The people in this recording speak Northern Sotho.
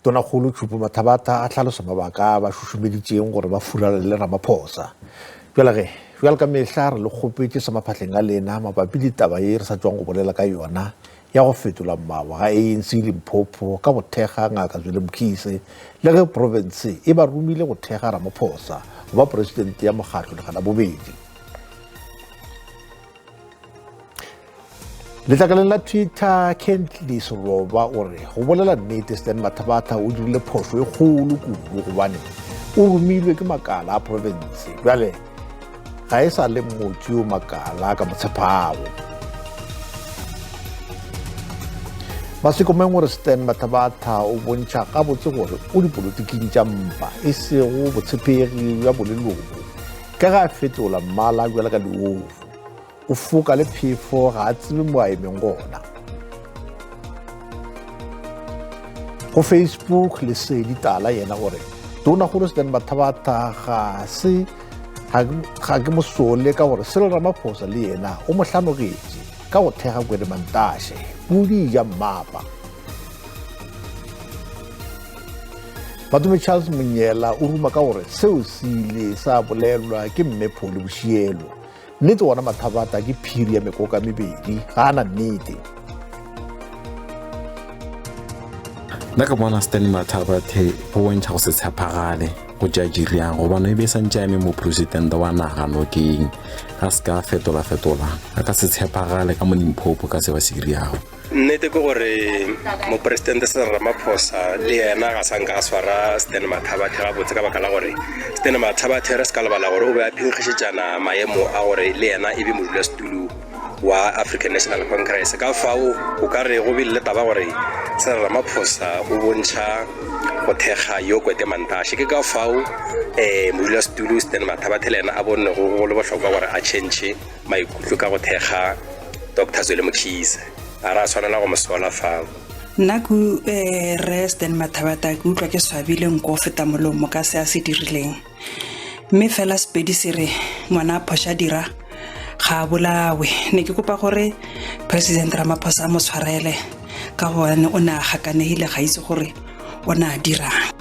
Tonakgolo Tšhupu Mathabatha a hlalosa mabaka a ba šušumeditšeng gore ba furalele Ramaphosa. Bjale ge, bjalo ka mehla re le kgopetše sa maphahleng a lena mabapi le taba ye re sa tšwang go bolela ka yona ya go fetola mawa ga ANC Limpopo ka go thekga Ngaka Zweli Mkhize le ge profense e ba romile go thekga Ramaphosa go ba presidente ya mokgatlo lekga la bobedi. Letlakaleng la Twitter, Kentley Seroba o re go bolela nnete Stan Mathabatha o dirile phošo e kgolo kudu gobane o romilwe ke makala a profense bjale ga e sa le motho yo makala a ka mo tshepago. Masekomeng o re Stan Mathabatha o bontšha gabotse gore o dipolotiking tša mpa e sego botshepegi bja boleloko ka ge a fetola mmala bjalo ka leofu. O foka le phefo ga a tsebe mo a emeng gona. Go Facebook Lesedi Tala yena o re Tonakgolo Stan Mathabatha ga se ga ke mosole ka gore Cyril Ramaphosa le yena o mo hlanogetše ka go thekga Gwede Mantashe pudi ja mmapa. Matome Charles Monyela o ruma ka gore seo se ile sa bolelwa ke Mme Pholi Boshielo Nnete gona Mathabata ke phiri ya mekoka mebedi, ga a na nnete. Nna ka bona Stan Mathabathe go bontšha go se tshepagale go tša Jiriang gobane e be e santše a eme mopresidente wa naga nokeng a se ka fetola-fetola a ka se tshepagale ka mo Limpopo ka se ba se diriago. Nnete ke gore Mopresidente Cyril Ramaphosa le yena ga sa nka a swara Stan Mathabathe gabotse ka baka la gore Stan Mathabathe re se ka lebala gore o be a phenkgišetšana maemo a gore le yena e be modulasetulo wa African National Congress. Ka fao o ka re go bile le taba gore Cyril Ramaphosa o bontšha go thekga yo Kwete Mantashe. Ke ka fao um modulasetulo Stan Mathabathe le yena a bonnego go le bohlokwa gore a tšhentšhe maikutlo ka go thekga Doctor Zweli Mkhize. Ga ra swanela go mo sola fao. Nna ke eh, Rre Stan Mathabata ke utlwa ke swabile nko go feta molomo ka se a se dirileng. Mme fela Sepedi se re ngwana a phoša dira ga a bolawe. Ne ke kopa gore President Ramaphosa a mo tshwarele ka gobane o ne a gakanegile ga itse gore o ne a dirang.